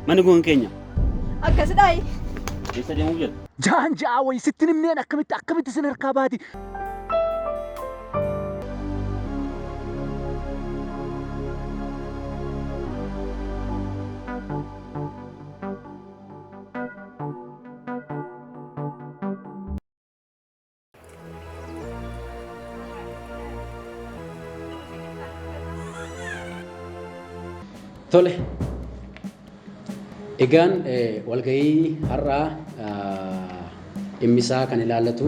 Manni kun keenya. Akkasidhaayi. Eessa deemuuf jedha? Ja'an ja'a wayi sitti himneen akkamitti akkamitti isin harkaa baati. Tole. Egaan walgahii har'aa dhimmisaa kan ilaallatu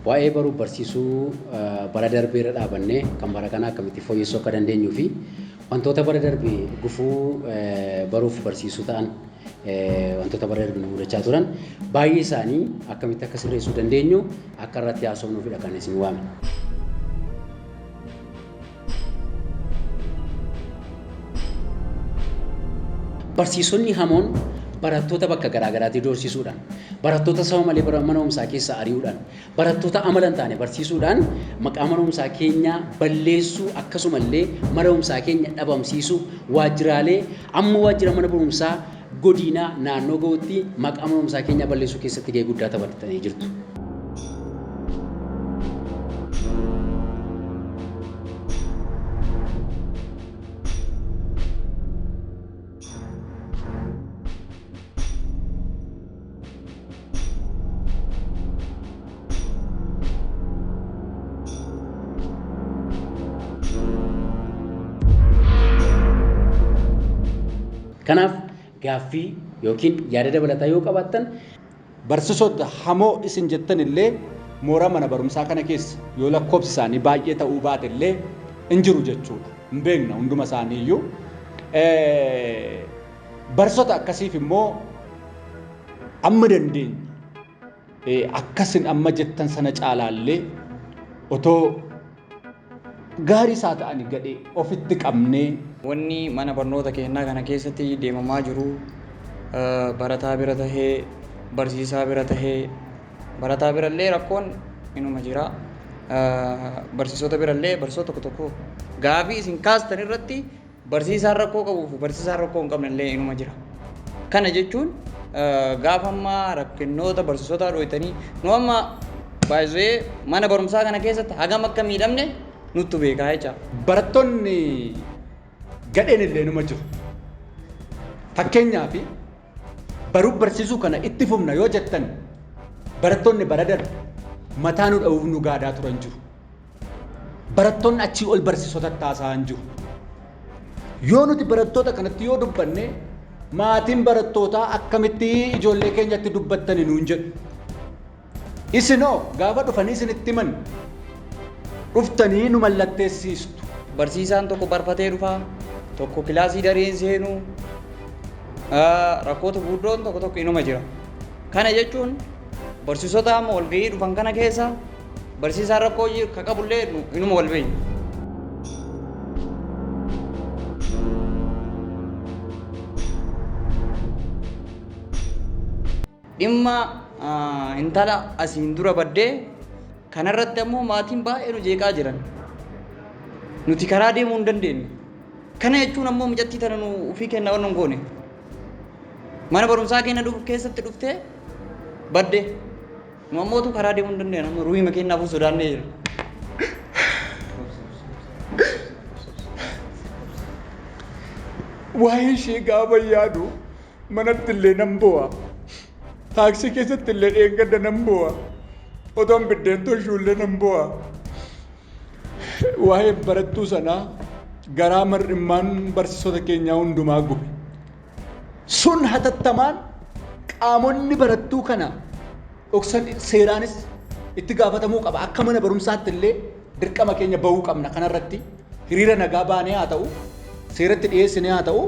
waa'ee baruuf barsiisuu bara darbee irra dhaabannee kan bara kanaa akkamitti fooyyessuu akka dandeenyuu fi wantoota bara darbe gufuu baruuf barsiisuu ta'an wantoota bara darbe nu mudachaa turan baay'ee isaanii akkamitti akka sirreessuu dandeenyu akka irratti haasofnuufidha kan isin waame. Barsiisonni hamoon barattoota bakka garaa garaatii doorsisuudhaan, barattoota saba malee bara mana barumsaa keessaa ari'uudhaan, barattoota amala hin taane barsiisuudhaan maqaa mana barumsaa keenyaa balleessuu akkasumallee mana barumsaa keenya dhabamsiisuu waajjiraalee amma waajjira mana barumsaa godiinaa naannoo ga'utti maqaa mana barumsaa keenyaa balleessuu keessatti gahee guddaa taphatanii jirtu. Kanaaf gaaffii yookiin yaada dabalataa yoo qabaattan Barsiisota hamoo isin jettan illee mooraa mana barumsaa kana keessa yoo lakkoofsi isaanii baay'ee ta'uu baate illee hin jiru jechuudha. Hin beekna hunduma isaanii iyyuu. Barsiisota akkasiif immoo amma dandeenye akkasin amma jettan sana caalaallee otoo gaarii isaa ta'anii gadhee ofitti qabnee. Wanni mana barnoota keennaa kana keessatti deemamaa jiru barataa bira tahee barsiisaa bira tahee barataa birallee rakkoon inuma jira. Barsiisota birallee barsiisota tokko tokko gaafii isin kaastan irratti Barsiisaan rakkoo qabuu fi barsiisaan rakkoo hin qabne illee inuma jira. Kana jechuun gaafa ammaa rakkinnoota barsiisotaa dhooytanii nu amma baay'ee mana barumsaa kana keessatti hagam akka miidhamne nuttu beekaa jecha. Barattoonni gadheen illee inuma jiru. Fakkeenyaaf baruuf barsiisuu kana itti fufna yoo jettan barattoonni bara darbe mataa nu dha'uuf nu gaadaa turan jiru. Barattoonni achii ol barsiisotatti haasa'an jiru. Yoo nuti barattoota kanatti yoo dubbanne maatiin barattootaa akkamitti ijoollee keenyatti dubbattani nuun jedhu. Isinoo gaafa dhufanii isinitti himan dhuftanii nu mallatteessiistu. Barsiisaan tokko barfatee dhufa, tokko kilaasii dareen seenu, rakkoota gurguddoon tokko tokko inuma jira. Kana jechuun barsiisota amma walgahii dhufan kana keessa Barsiisaan rakkoo ka qabullee inuma wal beekna. Dhimma intala asiin dura baddee kanarratti ammoo maatiin baay'ee nu jeeqaa jiran. Nuti karaa deemuu hin dandeenye. Kana jechuun ammoo mucattii tana nu ofii kenna waan hin goone. Mana barumsaa keenya dhufu keessatti dhuftee badde. Nu ammootu karaa deemuu hin dandeenyu. Amma ruuhima keenyaafuu sodaannee jira. Waa'ee ishee gaafa yaadu manatti illee nan boo'a. Taaksii keessatti illee dheengadda nan boo'a. Otoon biddeen tolchuu illee nan boo'a. Waa'ee barattuu sanaa garaa mar'immaan barsiisota keenyaa hundumaa gube. Sun hatattamaan qaamonni barattuu kana dhoksan seeraanis itti gaafatamuu qaba. Akka mana barumsaatti illee dirqama keenya bahuu qabna. Kanarratti hiriira nagaa baanee haa ta'u, seeratti dhiyeessinee haa ta'u,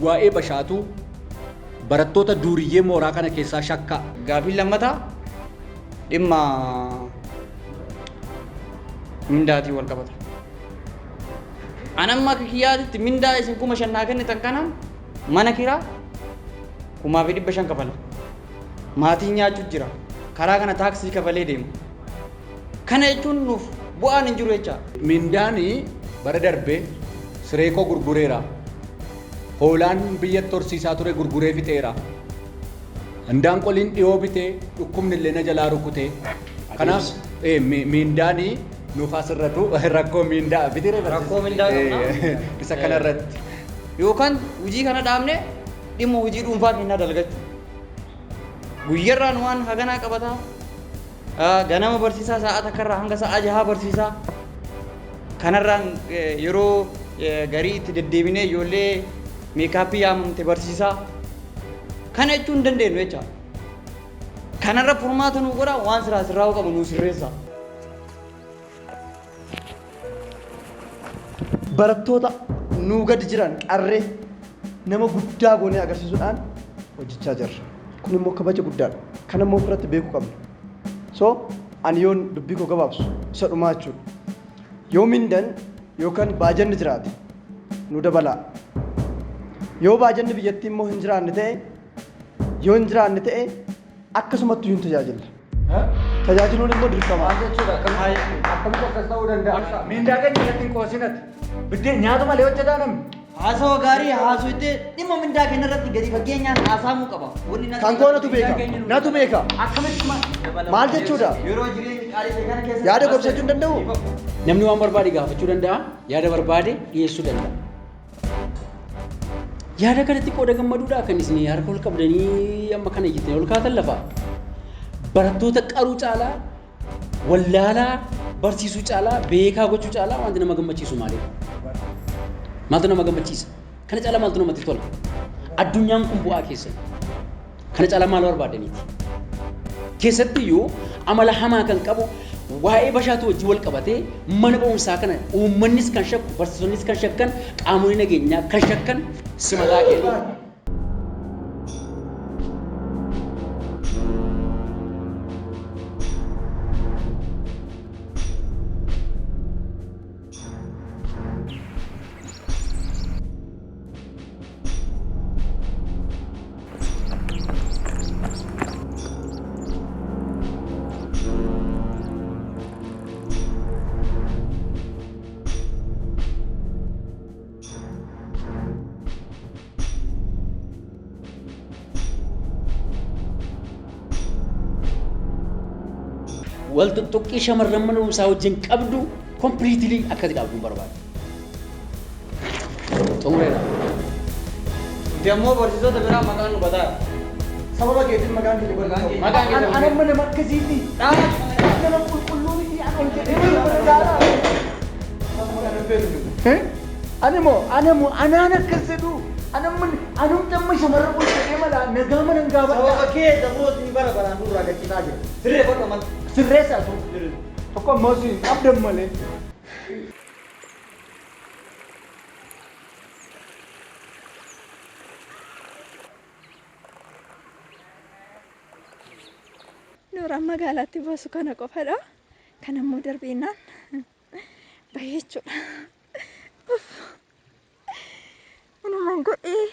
waa'ee Bashaatuu barattoota duuriyyee mooraa kana keessaa shakkaa. Gaaffiin lammataa dhimma mindaatiin wal qabata. An amma akka kiyyaatitti mindaa isin 5,000 naa kennitan kanaan mana kiraa 5,500 kafala. Maatiin nyaachuu jira. Karaa kana taaksii kafalee deema. Kana jechuun nuuf bu'aan hin jiru jecha. Mindaan bara darbe siree koo gurgureera. Hoolaan biyyatti horsiisaa ture gurguree fixeera. Indaanqoliin dhiyoo bitee dhukkubni illee na jalaa rukutee. Kanaaf miindaanii nuuf asirratu rakkoo miindaa bitire barsiisa. Rakkoo mindaa qabna. Isa kanarratti. Yookaan hojii kana dhaabne dhimma hojii dhuunfaa keenyaa dalagachuu. Guyyarraan waan haganaa qabataa. Ganama barsiisaa sa'a takkarraa hanga sa'a jahaa barsiisaa. Kanarraan yeroo garii itti deddeebinee ijoollee makeup yaamamte barsiisaa. Kana jechuu hin dandeenyu jecha. Kanarra furmaata nuu godhaa, waan siraa sirraa'uu qabu nuu sirreessaa. Barattoota nuu gadi jiran qarree nama guddaa goonee agarsiisuudhaan hojjechaa jirra. Kun immoo kabaja guddaadha. Kana immoo ofirratti beekuu qabna. So ani yoon dubbii koo gabaabsu isa dhumaa jechuudha. Yoo mindan yookaan baajanni jiraate nu dabalaa. Yoo baajanni biyyattii immoo hin jiraanne ta'e, yoo hin jiraanne ta'e, akkasumatti hin tajaajilla. Tajaajiluun immoo dirqama. Maal jechuudha? Akkamitti akkas ta'uu danda'a? Miindaa keenya irratti hin qoosinati. Biddeen nyaata malee hojjetaa namni. Haasawaa gaarii haasofte dhimma mindaa keenya irratti gadi fageenyaan haasa'amuu qaba. Wanni natti Kan koo natu beeka. Natu beeka. Akkamitti Maal jechuudha? Yeroo jireenyi qaalii ta'e kana keessa Yaada gobsachuu hin danda'u? Namni waan barbaade gaafachuu danda'a, yaada barbaade dhiyeessuu danda'a. Yaada kanatti qooda gammaduudhaa kan isin harka ol qabdanii amma kana iyyitanii ol kaatan lafaa. Barattoota qaruu caalaa, wallaalaa barsiisuu caalaa, beekaa gochuu caalaa wanti nama gammachiisu maalidha? Maaltu nama gammachiisa? Kana caalaa maaltu namatti tola? Addunyaan kun bu'aa keessan. Kana caalaa maal barbaadaniiti? Keessattiyyuu amala hamaa kan qabu waa'ee Bashaatu wajjin wal qabatee mana barumsaa kana uummannis kan shakku, barsiisonnis kan shakkan, qaamolee nageenyaa kan shakkan simataa kennu. Wal tuttuqqii shamarran mana barumsaa wajjin qabdu completely akkasi dhaabduun barbaada. Xumureera. Nuti ammoo barsiisota biraa maqaan nu badaa. Sababa keetiin maqaan keenya godhatu. Maqaan keenya An amma nama akkasiiti. Nama qulqulluu miti, an ol jedhee mana barataadha. Ani moo ana moo anaan akkas jedhu anamma anumti amma shamarra ol jedhee mala nagaa mana hin gaafadha. Sababa kee damootni bara baraan nurraa gachisaa jira. Sirree godha mal. Sirreessaa tu. Tokko ammoo si qabdan malee. Nooraan magaalaatti baasu kana qofadha. Kan ammoo darbeenaan bahee jechuudha. Wanumaan godhee.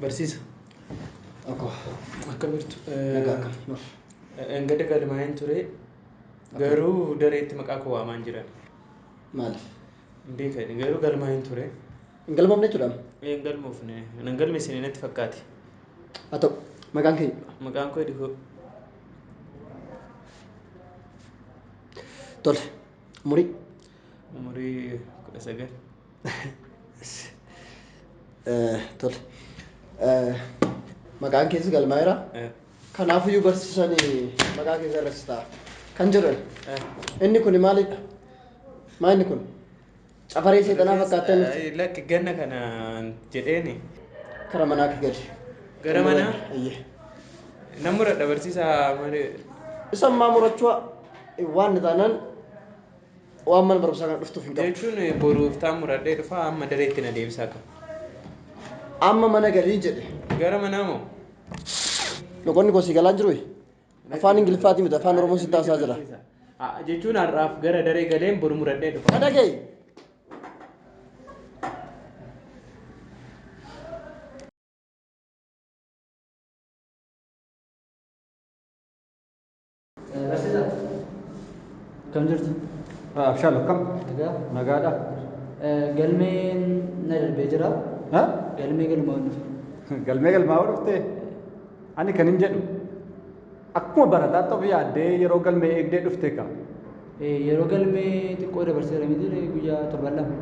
Barsiisa. Akkoo. Akkam jirtu? Nagaa akkam. Nuuf. Engada galmaa'een ture. Garuu dareetti maqaa koo waamaan jiran. Maaliif? Hin beekan, garuu galmaa'een ture. Hin galmoofne jechuudha? Hin galmoofne. Hin galmeessine natti fakkaate. Haa ta'u, maqaan kee? Maqaan koo Edihoo. Tole. Umurii? Umurii 19. Tole. Maqaan keessi galmaa'eera. Kanaafiyyuu barsiisan maqaa keessa irratti ta'a. Kan jedhan. Inni kun maalidha? Maa inni kun? Cafaree seexanaa fakkaattee nuti. Lakki, ganna kana jedheeni. Kara manaa kee gadi. Gara manaa? Eeyyee. Nan muradha barsiisaa malee. Isa ammaa murachuu waan taanaan waan mana barumsaa kana dhuftuuf hin qabu. Jechuun boruuf taan muradhee dhufa, amma dareetti na deebisaa qaba. Amma mana galii jedhe. Gara manaa moo? Loqonni koo si galaa jiru? Afaan Ingiliffaatii miti, afaan Oromoo si taasisaa jira. Jechuun har'aaf gara daree galeen boru muradhee dhufa. Na dhaga'i. Abshaal akkam? Nagaa. Nagaadha. Galmeen na darbee jira. Galmee galmaa'uu dhufe. Galmee galmaa'uu dhuftee? Ani kan hin jedhu. Akkuma barataatti of yaaddee yeroo galmee eegdee dhufte ka. Yeroo galmee xiqqoo dabarseera miti guyyaa torban lama.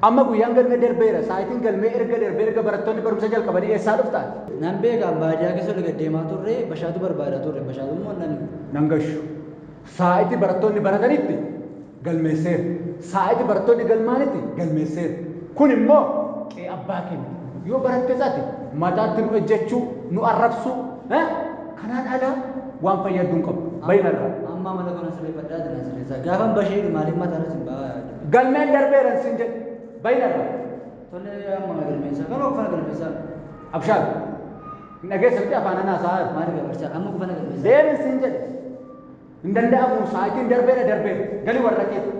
Amma guyyaan galmee darbeera. Sa'aatiin galmee erga darbee erga barattoonni barumsa jalqabanii eessaa dhuftaa? Nan beeka baadiyyaa keessa ol gad deemaa turre bashaatu barbaadaa turre bashaatu immoo nan. Nan gashu. Sa'aatii barattoonni baratanitti galmeesseera. Sa'aatii barattoonni galmaanitti galmeesseera. Kun immoo qe'ee abbaa keenya. Yoo baratte isaati mataatti nu ejjechuu, nu arrabsuu, kanaan alaa waan fayyaduu hin qabu. Bayinarraa. Amma amala kana sirreeffadhaa jira sirreessaa. Gaafan bashee maaliif mataan isin ba'aa? Galmeen darbeera sin jedhe. Bayinarraa. Tole amma galmeessaa kan uffana galmeessaa. Abshaal. Hin dhageessa miti afaan anaa sa'a. Maaliif dabarsaa amma uffana galmeessaa. Deemi sin jedhe. Hin danda'amu sa'aatiin darbeera darbeera. Gali warra keessa.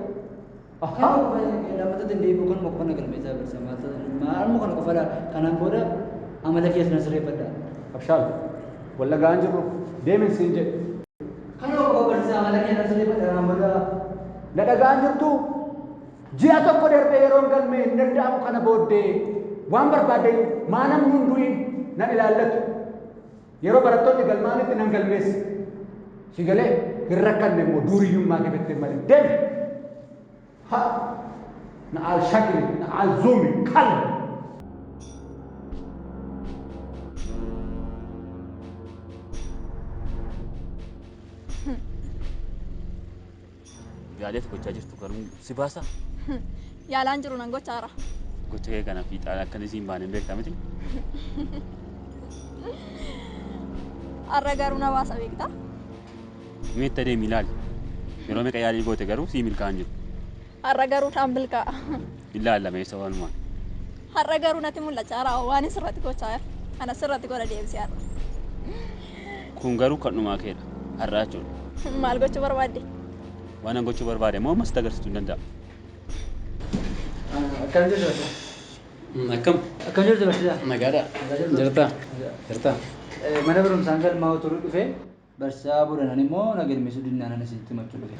Lammata dandeebi'u kan uffana galmeessaa barsiisa. Maal kana qofa kanaan booda amala keessa na sirreeffadhaa. Abshaal. Walla ga'aan jirru deemi sin jedhe. Kan qofa barsiisa amala keessa na sirreeffadhaa kanaan booda. Na dhaga'aan jirtu ji'a tokko darbee yeroon galmee hin danda'amu kana booddee waan barbaade maa namni hunduun nan ilaallatu. Yeroo barattoonni galmaanitti nan galmeessa. Si galee hin rakkanne immoo duuriyyummaa keessatti malee deemi. Ha na al shakli na al zumi kalbi. Yaaleef gochaa jirtu garuu si baasaa? Yaalaan jiru nan gochaara. Gocha kee kana fiixaan akkan isiin baane hin beektaa miti? Har'a garuu na baasa beektaa? Mee itti adeemi ilaali. Yeroo meeqa yaalii goote garuu sii milkaa'an jiru. Har'a garuu naan milkaa'a. Ilaalla meessa walumaan. Har'a garuu natti mul'achaa jira waan sirratti gochaa jira. Ana sirratti godha deebisee har'a. Kun garuu kan dhumaa keedha. Har'a jechuudha. Maal gochuu barbaadde? Waan an gochuu barbaade immoo ammas agarsiisuu hin danda'a. Akkam jirtu barsiisaa? Akkam? Akkam jirtu barsiisaa? Nagaadha. Jirtaa? Jirtaa? Mana barumsaan galmaa'u turuu dhufe barsiisaa Boodanaan immoo na galmeessuu dinnaan ana sitti himachuu dhufe.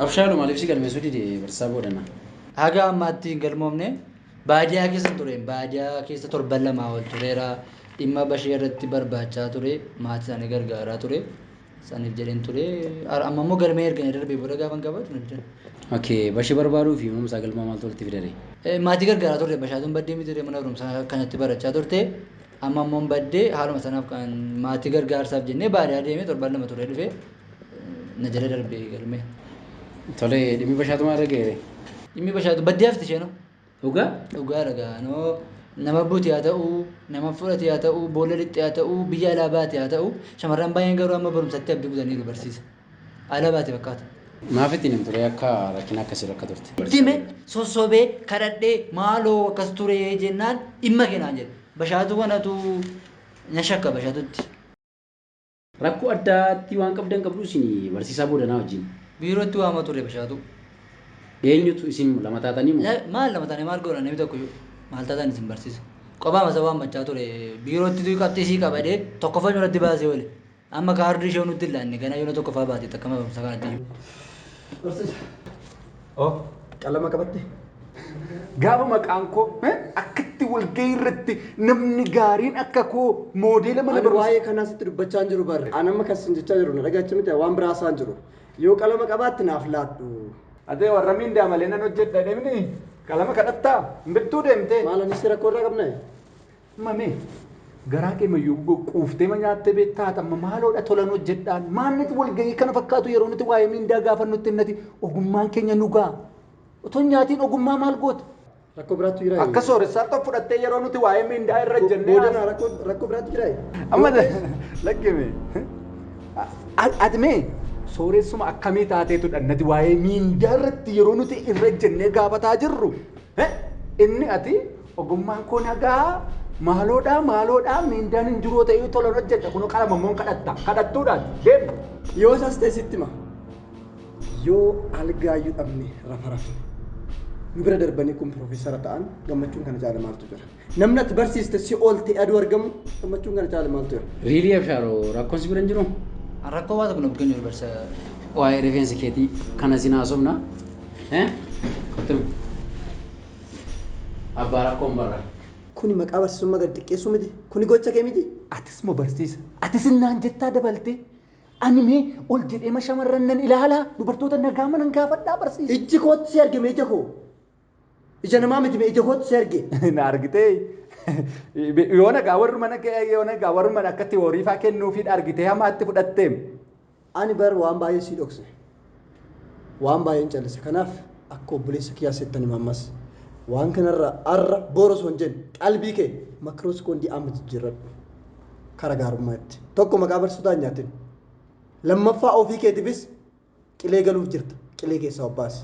Abshaalu maaliif si galmeessuu dide barsiisaa Boodanaa? Haga ammaatti hin galmoofne baadiyyaa keessa ture baadiyyaa keessa torban lamaa ol tureera dhimma bashee irratti barbaachaa ture maatii isaanii gargaaraa ture saniif jedheen ture amma immoo galmee erga darbee booda gaafan qabatu na didan. Okay, bashee barbaaduu fi barumsaa galmaa maaltu walitti fidare? Maatii gargaaraa turre bashaatuun baddee miti mana barumsaa kanatti barachaa turte amma immoo baddee haaluma sanaaf kan maatii gargaarsaaf jennee baadiyyaa deemee torban lama ture dhufe na jala darbee galmee. Tole dhimmi bashaatu maal argee? Dhimmi bashaatu baddee hafti isheenoo. Dhugaa? Dhugaa dhagaa noo nama buute haa ta'u nama fudhate haa ta'u boolla lixxe haa ta'u biyya alaa baate haa ta'u shamarran baay'een garuu amma barumsatti abdii kutaniiru barsiisa. Alaa baate fakkaata. Maaf ittiin himtu akka rakkina akkasii rakka turte? Itti hime sossobee kadhadhee maaloo akkas ture jennaan dhimma keenaan jedhe. Bashaatu kanatu na shakka bashaatutti. Rakkoo addaatti waan qabdan qabdu isin barsiisaa Boodanaa wajjin. Biirootti waama ture bashaatu. Eenyutu isin lama taatanii moo? Maal lama taane maal goona namni tokko maal taatan isin barsiisa. Kophaa masa waammachaa ture biirootti qabxii qabadee tokkoffaa irratti baasee oole. Amma kaardii ishee nutti hin laanne ganaa yoo tokkoffaa baate takka barumsa kanatti iyyuu. Barsiisa. Oh. Qalama qabatte? Gaafa maqaan koo akkatti walgahii irratti namni gaariin akka koo moodeela mana Ani waa'ee kanaa sitti dubbachaa hin jiru barre. Ani amma kan sin jechaa jiru na dhagaacha miti waan biraa isaan jiru. Yoo qalama qabaatte naaf laadhu. Atee warra miindaa malee nan hojjedha deemni qalama kadhattaa hin bittuu deemtee. Maal anis rakkoo irraa qabna? Mamee garaa kee mayyuu quuftee ma nyaattee beektaa amma maaloodha tolan hojjedhaan maal nuti walgahii kana fakkaatu yeroo nuti waa'ee miindaa gaafannutti innati ogummaan keenya nu ga'a. Otoo nyaatiin ogummaa maal goota? Rakkoo biraatu jira. Akka sooressaa tokko fudhattee yeroo nuti waa'ee miindaa irra jennee. Boodanaa rakkoo biraatu jira. Amma lakkime. Ati mee sooressuma akkamii taateetudha nati waa'ee miindaa irratti yeroo nuti irra jennee gaafataa jirru. Inni ati ogummaan koo nagaa maaloodhaa maaloodhaa miindaan hin jiruu ta'ee tolan hojjedha kunoo qalama immoo kadhatta kadhattuudhaan deemu. Yoo isas ta'e sitti hima. Yoo algaayyuu dhabne rafa rafne. Nu bira darbanii kun piroofeesara ta'an gammachuun kana caala maaltu jira? Namni ati barsiiste si ol ta'e aduu argamu gammachuun kana caala maaltu jira? Riilii Abshaaroo rakkoon si bira hin jiru? Rakkoo waa tokko na bukkeen jiru barsiisa. Waa'ee rifeensa keetii kana sin haasofna. Eh? Kottu. Abbaa rakkoon barra. Kuni maqaa barsiisummaa gad xiqqeessuu miti. Kuni gocha kee miti. Atis moo barsiisa? Atis naan jettaa dabaltee? Ani mee ol jedhee ma shamarran nan ilaalaa dubartoota nagaa manan gaafadhaa barsiisa. Ijji kootti si arge mee ija koo. Ija namaa miti mee ija kootti si arge. Na argitee yoo nagaa warri mana yoo nagaa warri mana akka tiyoorii faa kennuufiidha argitee hamaatti fudhatteem. Ani bar waan baay'ee si dhokse. Waan baay'een callise. Kanaaf akka obboleessa kiyyaa sittan hima ammas. Waan kanarra arra boru osoo hin jenne qalbii kee makirooskoondii amma jijjiirradhu. Kara gaarummaatti. Tokko maqaa barsiisotaa hin nyaatin. Lammaffaa ofii keetiifis qilee galuuf jirta. Qilee keessaa of baasi.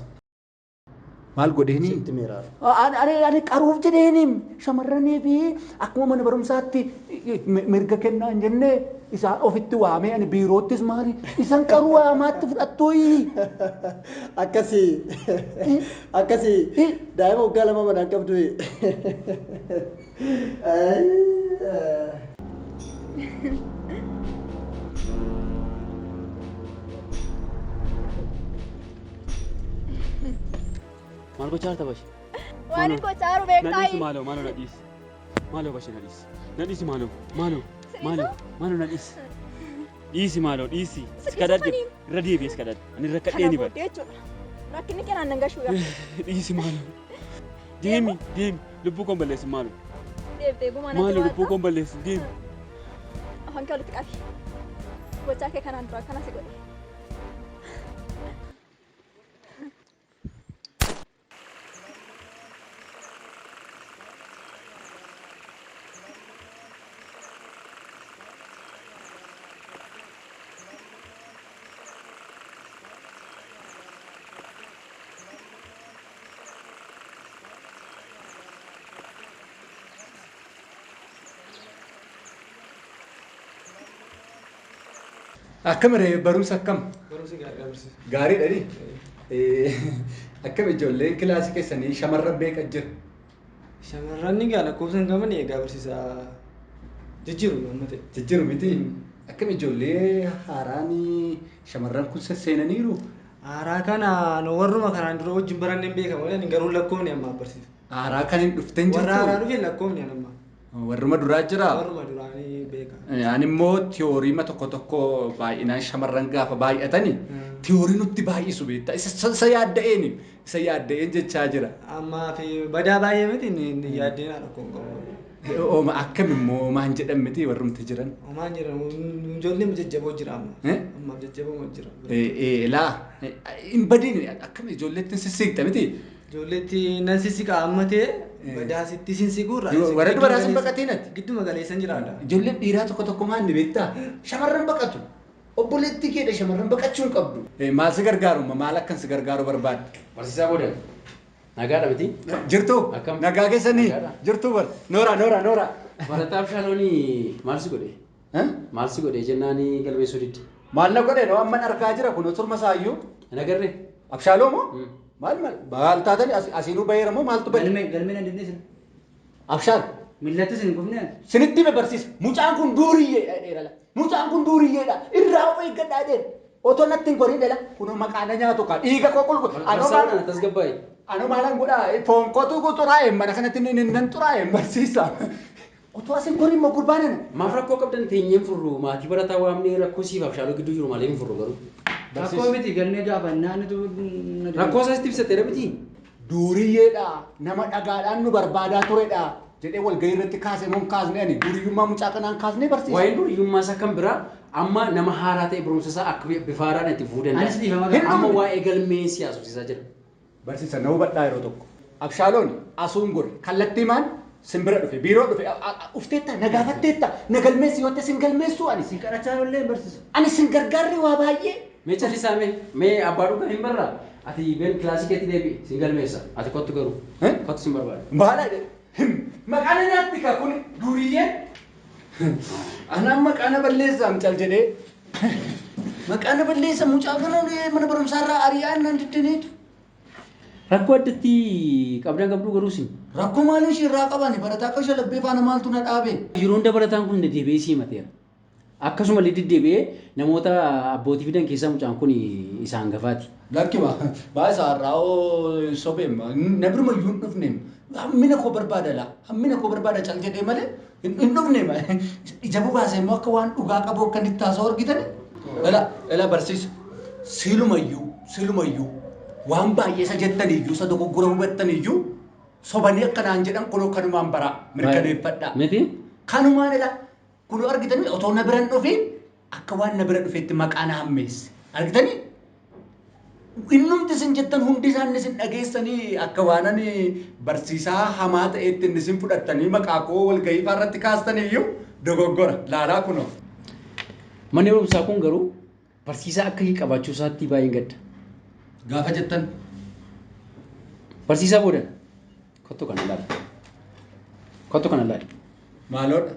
Maal godheeni? Sitti miiraara. Ani qaruuf jedheeni shamarranii fi akkuma mana barumsaatti mirga kennaa hin jenne isaan ofitti waamee ani biiroottis maali isaan qaruu waamaatti fudhattuyi. Akkasii akkasii daa'ima waggaa 2 manaan qabdu. Maal gochaa jirta Bashi? Waan hin gochaa jiru beektaa? Na dhiisi maaloo maaloo na dhiisi. Maaloo Bashi na dhiisi. Na dhiisi maaloo maaloo maaloo maaloo na dhiisi. Dhiisi maaloo dhiisi. Si kadhadhe irra deebi'ee si kadhadhe. Ani rakkadhee ni Kana bara. booddee jechuudha. Rakkinni kee naan nan gashuu yaa. Dhiisi maaloo. Deemi deemi lubbuu koon balleessi maaloo. Deebitee gumaa natti Maaloo lubbuu waata. koon balleessi deemi. Afaan kee walitti qabi. Gochaa kee kanaan dura akkana si godhe. Akkam ree barumsa akkam? Barumsi gaariidha barsiisa. Gaariidha ni? Akkam ijoolleen kilaasii keessanii shamarran meeqa jiru? Shamarran egaa lakkoofsa hin qaban egaa barsiisa jijjiiru amma ta'e. Jijjiiru miti? Akkam ijoollee haaraan shamarran kun sesseenaniiru? Haaraa kana nu warruma kanaan dura wajjin baranneen hin beekamu malee ani garuu lakkoofne amma barsiisa. Haaraa kan hin dhuften jirtu? Warra haaraa dhufe hin lakkoofne ani amma. Warruma duraa jiraa? Warruma duraanii beeka. Ani immoo tiyooriima tokko tokko baay'inaan shamarran gaafa baay'atani tiyoorii nutti baay'isu beektaa. Isa isa yaadda'een isa yaadda'een jechaa jira. Ammaa fi badaa baay'ee miti inni inni yaaddeen haadha koo hin qabu. Ooma akkam immoo maan jedhan miti warrumti jiran. Homaan jiran ijoolleen jajjaboo jira amma. Eh? Ammaaf jajjaboo jira. Laa hin badiin akkam ijoolleetti sissiqxa miti. Ijoolleetti nan sissiqa amma ta'e badaa sitti sin siqu irraa. Warra dubaraas hin baqatiin ati. Gidduma galeessan jiraadha. Ijoolleen dhiiraa tokko tokko maal ni beektaa? Shamarran baqatu. Obboleettii keedha shamarran baqachuu hin qabdu. Maal si gargaaru maal akkan si gargaaru barbaadde? Barsiisaa boodan nagaadha miti? Jirtuu? Akkam? Nagaa keessanii? Nagaadha. Jirtuu bar. Noora noora noora. Barataa Abshaaloonii maal si godhe? Maal si godhe jennaanii galmeessuu didde? Maal na godhe noo amman argaa jira kun osurma isaayyuu. Hin agarree? Abshaaloo moo? Maal maal maal taatani asiinuu baheera moo maaltu bade? Galmee galmee nan didnee isin. Abshaal. Millatti isin kufnee. Sinitti hime barsiisa. Mucaan kun duuriyyeedha jedheera la. Mucaan kun duuriyyeedha. Irraa of eeggadhaa jedheera. Otoo natti hin gorin dhala. Kunoo maqaa na nyaatu kaa. Dhiiga koo qulqullu. Anoo Barsiisaa maal kana tasgabbaa'i. anoo maalan godhaa foon kootu xuraa'e mana kanatti nan xuraa'e barsiisa. Otoo as hin gorin moo gurbaan ana. Maaf rakkoo qabdan teenyee hin furru maatii barataa waamnee rakkoo siif abshaaloo gidduu jiru malee hin furru garuu. Rakkoo miti galmee gaafannaa nutu na Rakkoo isaas itti ibsateera miti. Duuriyyeedha nama dhagaadhaan nu barbaadaa turedha jedhee walgahii irratti kaase moo hin kaasne ani duuriyyummaa mucaa kanaan kaasnee barsiisa. Waa'een duuriyyummaa isaa kan biraa amma nama haaraa ta'e barumsa isaa akka bifa haaraadhaan itti fufuu danda'a. Anis dhiifama gaafadha. Amma waa'ee galmee si haasofsiisaa jira. Barsiisa na hubadhaa yeroo tokko. Abshaaloon asuun gore kallattii maan simbira dhufe biiroo dhufe ufteetta na gaafatteetta na galmeessi yoo ta'e sin galmeessuu ani. Sin kadhachaa illee hin barsiisu. Ani sin gargaarre waa baay'ee. Mee callisaa mee mee abbaa dhugaa hin barraa ati ben kilaasii keetti deebi'i sin galmeessa ati kottu garuu kottu sin barbaada. Baala maqaa na nyaatti kaa kun duuriyyeen. Anaan maqaa na balleessaam cal jedhee. Maqaa na balleessa mucaa kana mana barumsaarraa ari'aan naan diddaneetu. Rakkoo addatti qabdan qabduu garuu isin. Rakkoo maalii ishee irraa qabani barataa akka shalabbee faana maaltu na dhaabe. Yeroo hunda barataan kun deebi'ee si himateera. Akkasumallee deddeebi'ee namoota abbootii fidan keessaa mucaan kun isa hangafaati. Lakki baay'ee har'aa sobeem na biruma iyyuu hin dhufneem. Hammina koo barbaada laa hammina koo barbaada cal jedhee malee hin dhufneem. Ija bubaasee immoo akka waan dhugaa qabu akka inni taasoo argitani. Ela ela barsiisa silumayyuu silumayyuu waan baay'ee isa jettaniyyuu isa dogoggora hubattaniyyuu sobanii akkanaan jedhan kunoo kanumaan baraa mirkaneeffadhaa. Miti? Kanumaan ela kunoo argitanii otoo na bira hin dhufiin akka waan na bira dhufeetti maqaa na hammeesse. Argitanii? Innumti isin jettan hundi isaan isin dhageessanii akka waan ani barsiisaa hamaa ta'eetti inni isin fudhattanii maqaa koo walgahii fa'aa irratti kaastaniyyuu dogoggora. Laalaa kunoo. Manni barumsaa kun garuu barsiisaa akka qabaachuu isaatti baay'een gadda. Gaafa jettan. Barsiisaa boodan kottu kana laali. Kottu kana laali. Maaloodha?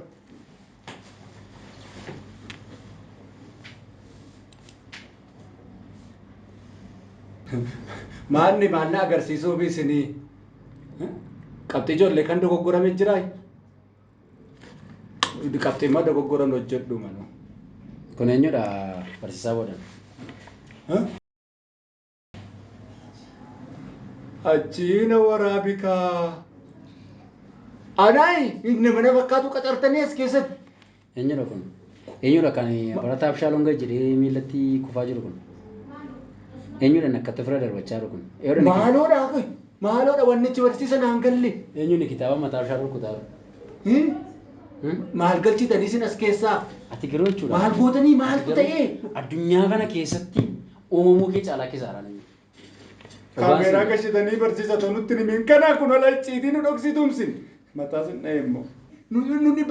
Maanni maanna agarsiisuuf isinii qabxii ijoollee kan dogoggorame jiraa? Qabxii immoo dogoggoran hojjedhu manu. Kun eenyudha barsiisaa boodan? Achiina waraabikaa. Anaayi inni mana fakkaatu qacartanii as keessatti. Eenyudha kun? Eenyudha kan barataa Abshaaloon gad jedhee miillatti kufaa jiru kun? Eenyudha inni akkatti ofirra darbachaa jiru kun? Maaloodha kun? Maaloodha wannichi barsiisa naan galle? Eenyuun kitaaba mataa Abshaaloo rukutaa jiru? Maal galchitanii isin as keessaa? Ati garuu jechuudha. Maal gootanii maaltu ta'ee? Addunyaa kana keessatti uumamuu kee caalaa keessa haaraan. Kaameeraa gashitanii barsiisa nutti himin kanaa kun ola icciitii nu dhoksitumsin. Mataa sin dha'e immoo. Nuni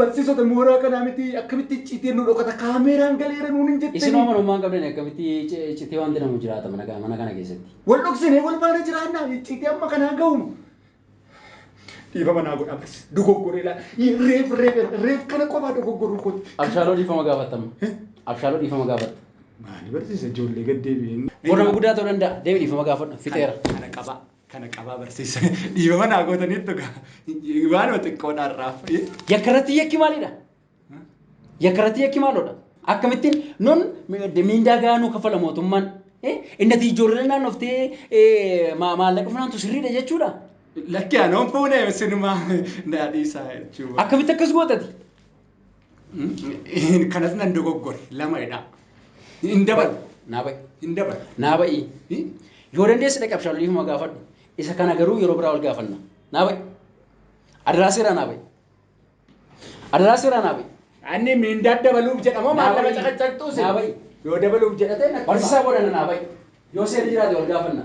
barsiisota mooraa kanaa miti akkamitti icciitiin nu dhokata kaameeraan galeera nuun hin jettanii. Isin amanummaa hin qabdan akkamitti icciitii wanti namu jiraata mana kana keessatti. Wal dhoksinee wal faana jiraannaa icciitii amma kanaa ga'u. Dhiifama naa godhaa barsiisa. Dogoggoree laa. Reef reef reef kana qofaa dogoggoruu kooti. Abshaaloo dhiifama gaafatama. Abshaaloo dhiifama gaafatta. Maali barsiisa ijoollee gad deebi'een. Bornama guddaa ta'uu danda'a. Deemi dhiifama gaafadhu. Fixeera. Kana qabaa. Kana qabaa barsiisa. Dhiifama naa gootaniittu gaa. Waanuma xiqqoodhaan raaf. Yakkarratti yakki maalidha? Yakkarratti yakki maalodha? Akkamittiin nun miindaa gahaa nuu kaffala mootummaan. Innati ijoollee naannoftee maallaqa funaantu sirriidha jechuudha. Lakki anoon fuunee sinumaa naa dhiisaa jechuudha. Akkamitti akkas gootati? Kanas nan dogoggore lamadha. Hin dabalu. Naa ba'i. Hin dabalu. Naa ba'i. Yoo dandeesse dhaqi Abshaaloo dhiifama gaafadhu. Isa kana garuu yeroo biraa ol gaafanna. Naa ba'i. Adaraa seeraa naa ba'i. Adaraa seeraa naa ba'i. Ani miindaa dabaluuf jedhamoo maallaqa caqacaqxuus. Naa ba'i. Yoo dabaluuf jedhate natti. Barsiisaa booda naa ba'i. Yoo seerri jiraate wal gaafanna.